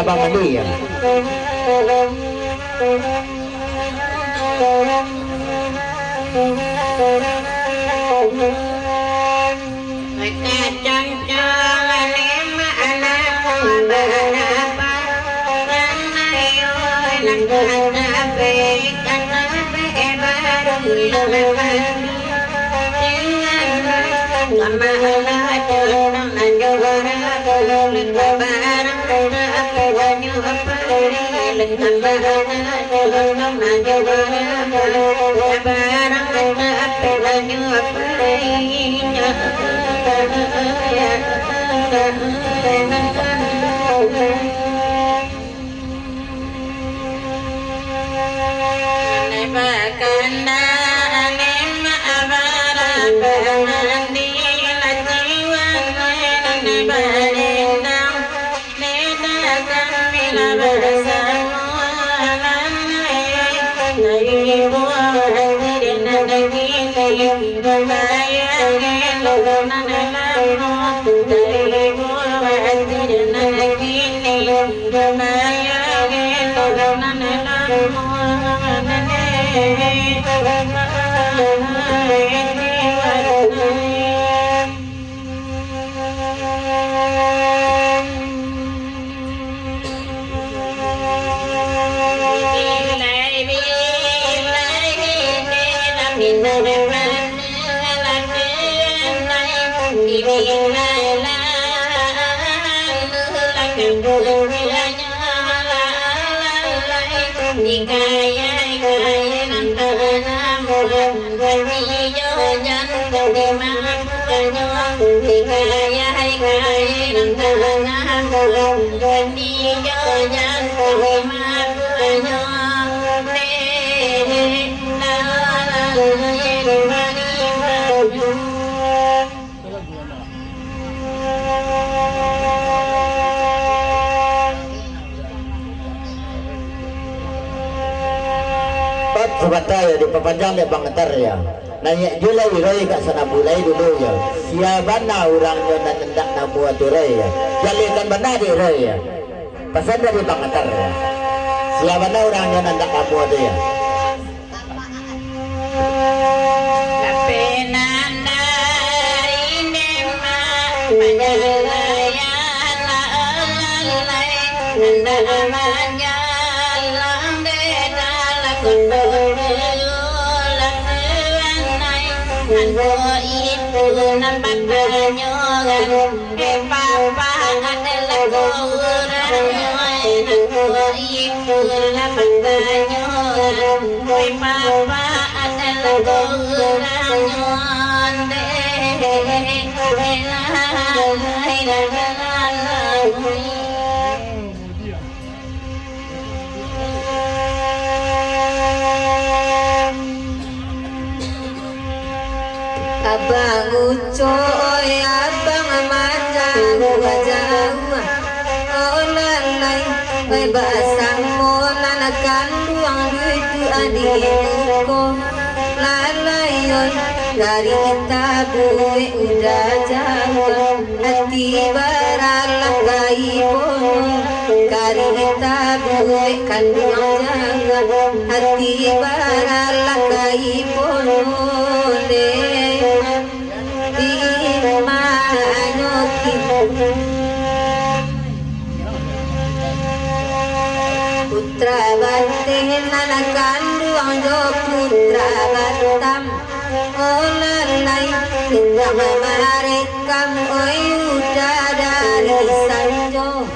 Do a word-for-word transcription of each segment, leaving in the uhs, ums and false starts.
Pamali, ya. Bat sabanta yo, dipapanjang dek Bang Etar yo. Naiak juo lai Roy ka Sanabulai dulu yo. Sia bana urang nyo nan indak namuah tu Roy yo. Jalekan bana dek Roy yo. Pasan dari Bang Etar yo. Sia bana urang nyo nan indak namuah tu yo. Weh papa, adalah kau urang nyo, anak ko itulah patanyo. Weh papa, adalah kau urang nyo, dek, dek, lah, lah, lah, lah. Abang Ucok, oi, abang manjauah-jauah. Oh, lalai, oi, basamo nan kanduang dudu adiak ko. Lalai, oi, dari tabuik udah jauah. Hati baralah ka ibono, kari tabuek kanduang jaga. Hati baralah ka ibono, dek. Di ma nyo kini. Putra bateh nan kanduang jo putra batam. Oh, lalai, indak mamarekam, oi, udah dari sanjo.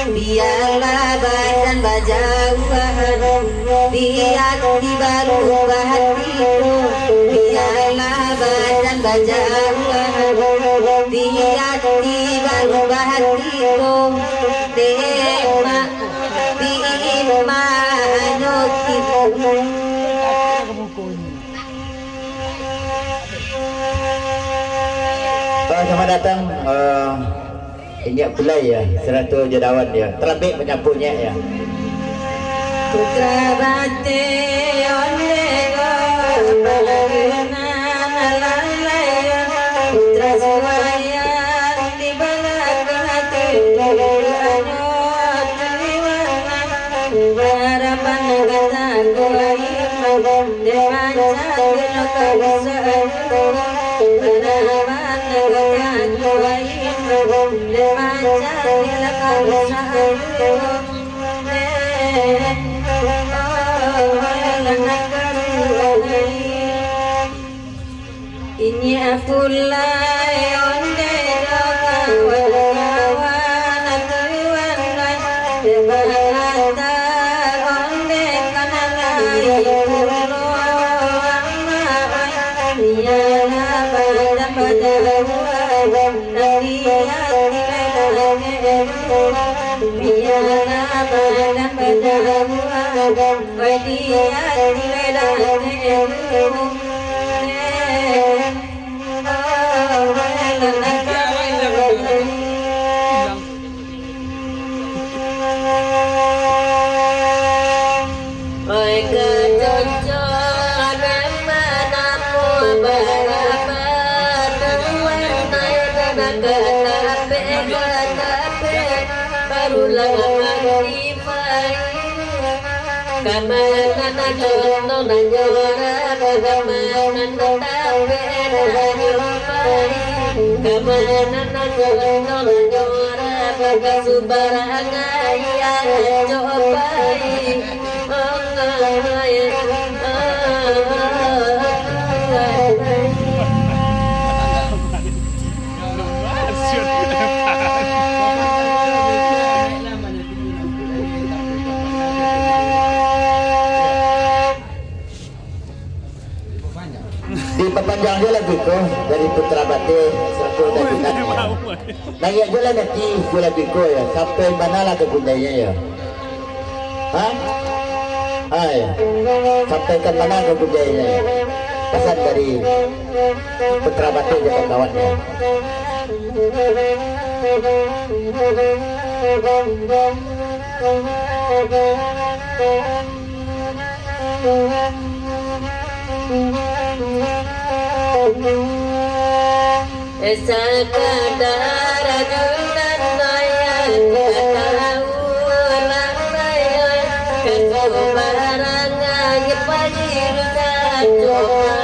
Bialah badan bajauahan, di ati barubah tiko. Bialah badan bajauahan, di ati barubah tiko. Dek mak, di ma nyo kini. Selamat datang, eh, Inyiak Pulai ya, sarato jo Dawan ya. Talambek manyapo Inyiak ya. Putra bateh onde ko, apalagi nan lalai, putra suwaya di balakang hati. Inyiak pulai onde jo kawan-kawan tuan lai, dek bahantar onde ka nan lai pulo amak ai. Bialah badan bajauhan, tapi ati lai dakek. Bialah badan bajauhan, barulah Kamana nan jono nan nyorak, kamana nan tapek nan nyobai, kamana nan jono nan nyorak, subarangai nan nyobai. Oh, oh, oh, oh, oh. Dipapanjang jo lagu ko dari Putra Bateh sarato dari Natnya. Naiak jo lah nanti jo lagu ko yo, sampai mano lah ka gundainyo yo. Ha? Ha, yo. Sampai ka mano ka gundainyo yo. Pasan dari Putra Bateh jo kawan-kawannyo. Sakadar ajunan ayah, ka tahu urang lain, ka subarangai payi sajo,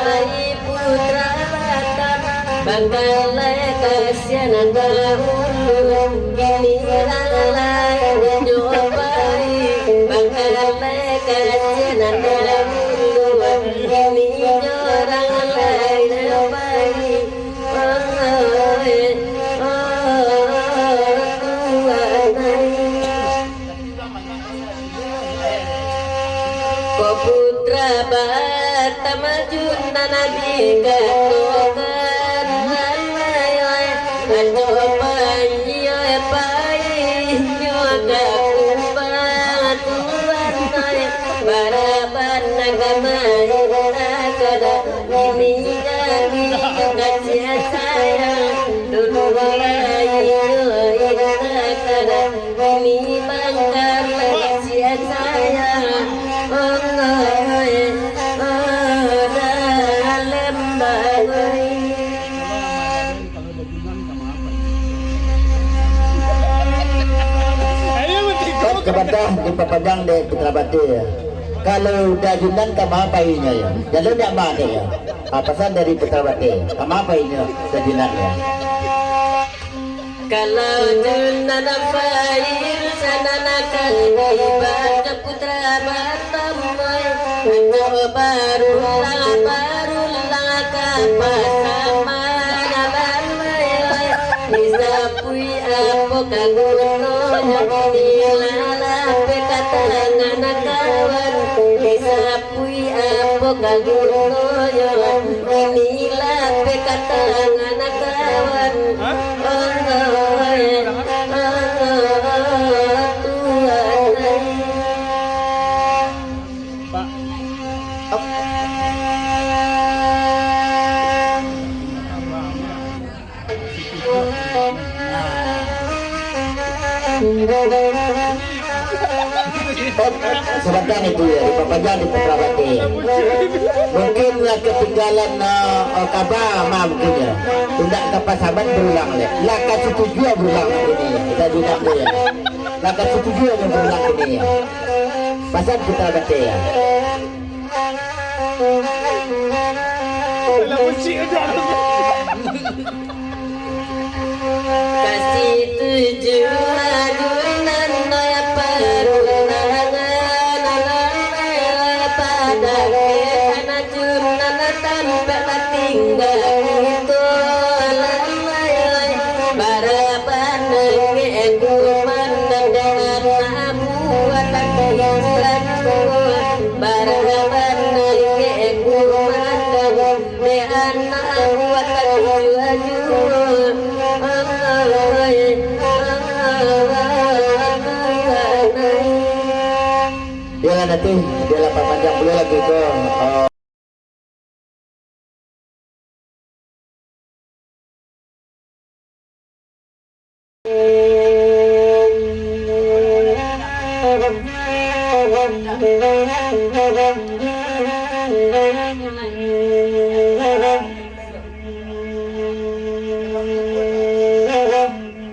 payi Putra Batam, bangkalai kasian dahulu, kini urang lain nyo payi, bangkalai kasian dahulu, kini nyo urang lain nyo payi. Oh, eh, oh, Tuhan ai. Ko Putra Batam ajunan dikatokan, anjo payi, payi nyo ka kumbang tuan ai, baraban ka main kada, ini jadi kasihan sayang, dulu lai nyo indak kada. Ini bangkar kasihan sayang, oh, oh, oh, dalam bagai. Kan kabantah dipapanjang dek Putra Bateh, yo. Kalau dajunan ka ma painyo, yo. Jalun dak ma dek, yo. Ah, pasan dari Putra Bateh, ka ma painyo dajunan, yo. Kalau junan pain sanan akan dibaco Putra Batam, anjo barulang, barulang ka pasamanan lai. Disapui apo ka gunonyo, bila lah pe ka tangan kawan. Disapui apo ka gunonyo, inilah pe ka tangan kawan. Hah? Oh, oh, eh, oh, oh, Tuhan ai. Pak. Sabanta itu yo, dipapanjang di Putra Bateh. Mungkin lah katinggalan, eh, eh, kaba ma mungkin yo. Indak ka pasaman barulang lai. Lah ka situju barulang kini yo. Kita juga tu yo. Lah ka situju barulang kini yo. Pasan Putra Bateh yo. Kasih tuju ajunan, parunangan, padang ajunan, tampek tingga itu, lai, lai. Baraban nangek kumandan, anak buah tadi, baraban nangek kumandan. Dek anak buah tadi, aju, aju. Bialah nanti, bialah panjang pulo lagu ko. Oh.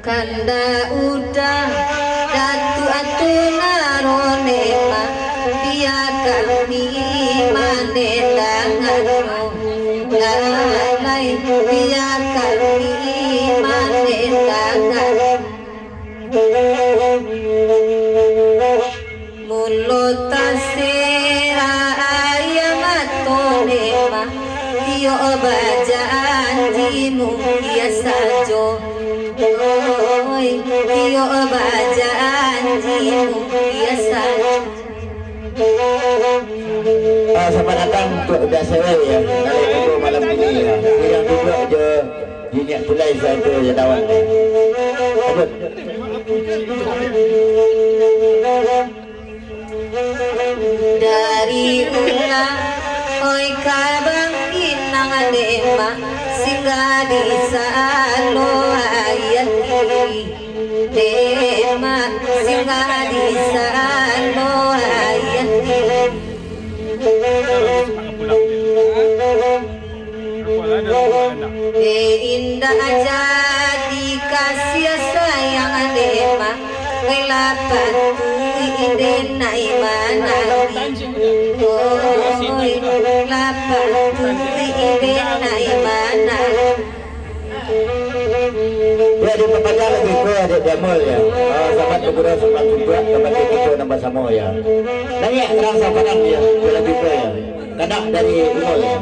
Kandak udah Datuak Atu Narun Ema, biakan kami manandangan. Lai, biakan kami manandangan. Mulo tasera aia mato Ema, iyo bajanji mukia sajo. Oi, iyo bajanji mukia sajo. Ah, selamat datang Tuak Uda Sewel, ya. Dari Ibu malam ini, ya. Yang duduk je. Niniak tulai sajo ya dawan. Aduh. Dari Ulang, oi, ka Bangkinang Dema, singgah di Salo Ayati. Dema, singgah di Salo Ayati. Eh, indak jadi kasiah sayang Dema, lapeh tu ide nai manari. Oi, lapeh tu ide nai manari. Ya, di papaja lagi ko, Dek Jamul, ya. Ah, selamat bagurau, selamat tunjuak, selamat kito nan basamo, ya. Naiak terang samparan, ya, di lagi ko, ya. Kanak dari Imul, ya.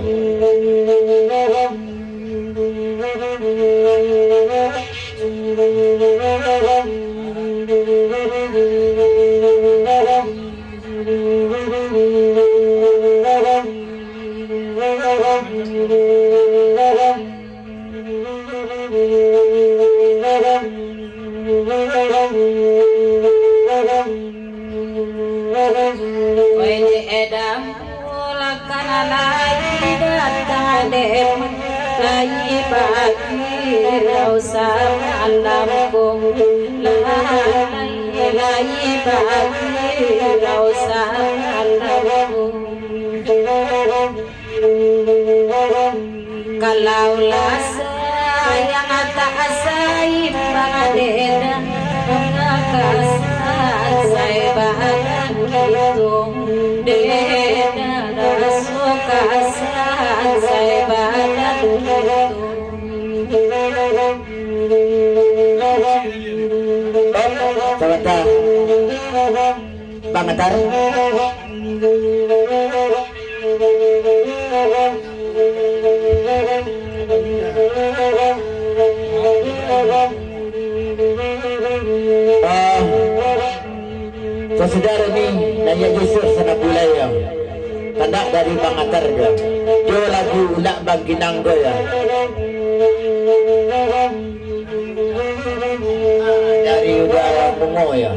Wai di edam pulakan lai datang dek, lai bagi rau samalam ko, lai, lai bagi rau samalam ko. Kalau lah sayang tak saimbang deda, mangakasai badan kito, deda raso kasai badan kito. Sabanta. Bang Atar. Ah, sasudah ni, Naiak Yusuf Sanabulai, ya. Kandak dari Bang Atar, ya. Jo lagu Ulak Bangkinang ko, ya. Dari Uda Bungo, ya.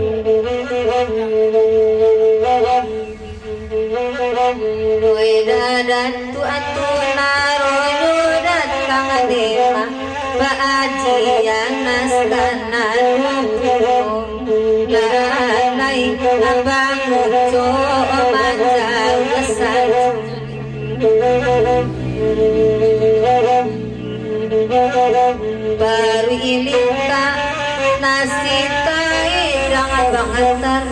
Weda Datuak Atu Narun datang dema, Pak Aji Anas ka nan muko, lalai abang Uco manjauah sajo. Paruik lingkak nasi taidang Bang Atar,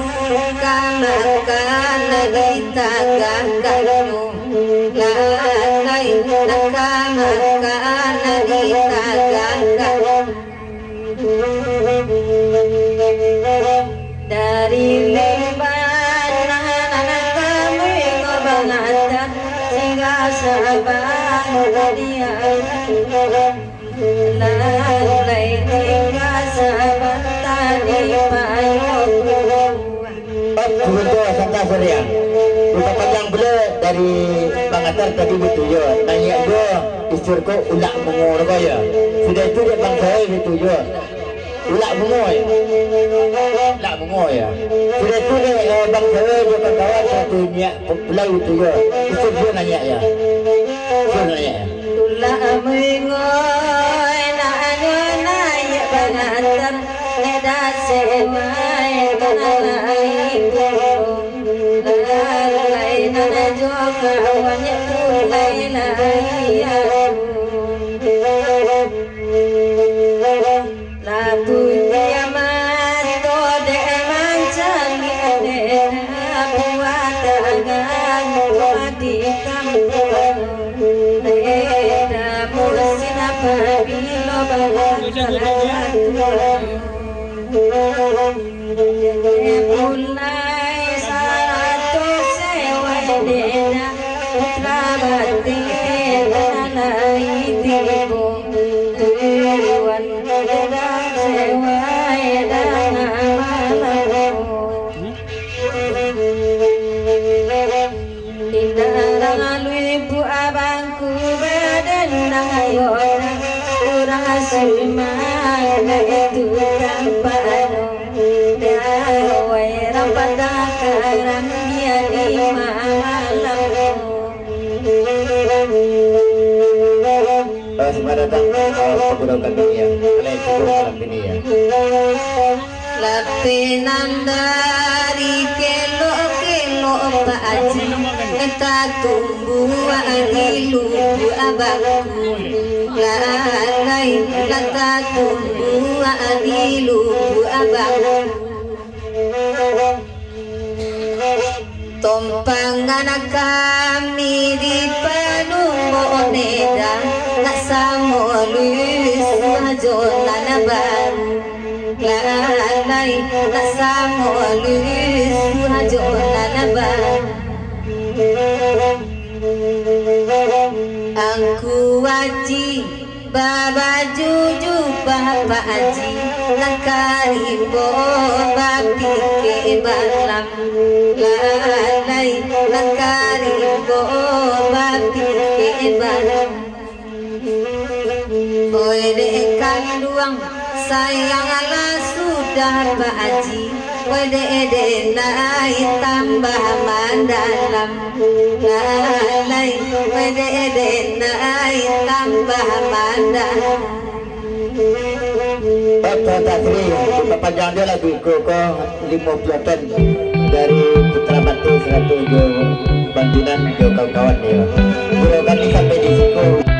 ka makan di tagah kayu, lalai ka Akan ditagakkan dari limbanan kami ngobang adat, singgah saban tadi, lalai tingga saban tadi payo. Cubo tu santai sajo. Dipapanjang pulo dari pangantar tadi baitu juo. Naiak juo, isur ko ulak bungo ko yo. Sudah itu dek bangsa baitu juo. Ulak bungo yo. Ulak bungo yo. Sudah itu dek, eh, bangsa jo kawan-kawan satu niak pu-, pulau itu juo. Isur juo naiak yo. Isur naiak yo. Tulak mingoi nak nyo naiak pangantar, eda sewai tanah lai pulo. Lalai nan jo kawan nyo tulai lai. Labu dia mato dek mancaliak dek buah tangan di kampuang. Eda musin apabilo bahasalah Tuhan. Mulai sarato sewai dena putra bateh tanah lai tibo. Tuan deda sewai dana malam. Indak lalu ibu abangku badan nang ayo urang sumang itu tampak anu. Dawai rampatah karambia di malam. Eh, selamat datang, eh, pagurau kami yang alai cukup malam ini ya. Lapinan dari kelok-kelok Pak Haji, tatumbuak di lubuk abangku. Lalai lah tatumbuak di lubuk abangku. Tompangan kami di Padang Boneh, nak samo lusuah jo nan baru. Lalai, nak samo lusuah jo nan baru. Angku Haji, babaju jubah Pak Haji, nan ka rimbo bapikek balam. Lalai, nan ka rimbo bapikek balam. Oi dek kanduang, sayanglah sudah Pak Haji. Oi dek, dek nai tambah mandalam. Lalai, oi dek, dek nai tambah mandalam. Oto Tasri, dipapanjang jo lagu iko ko limo puluah ton dari Putra Batu sarato jo Bantinan jo kawan-kawan dia. Guru kami sampai di siko.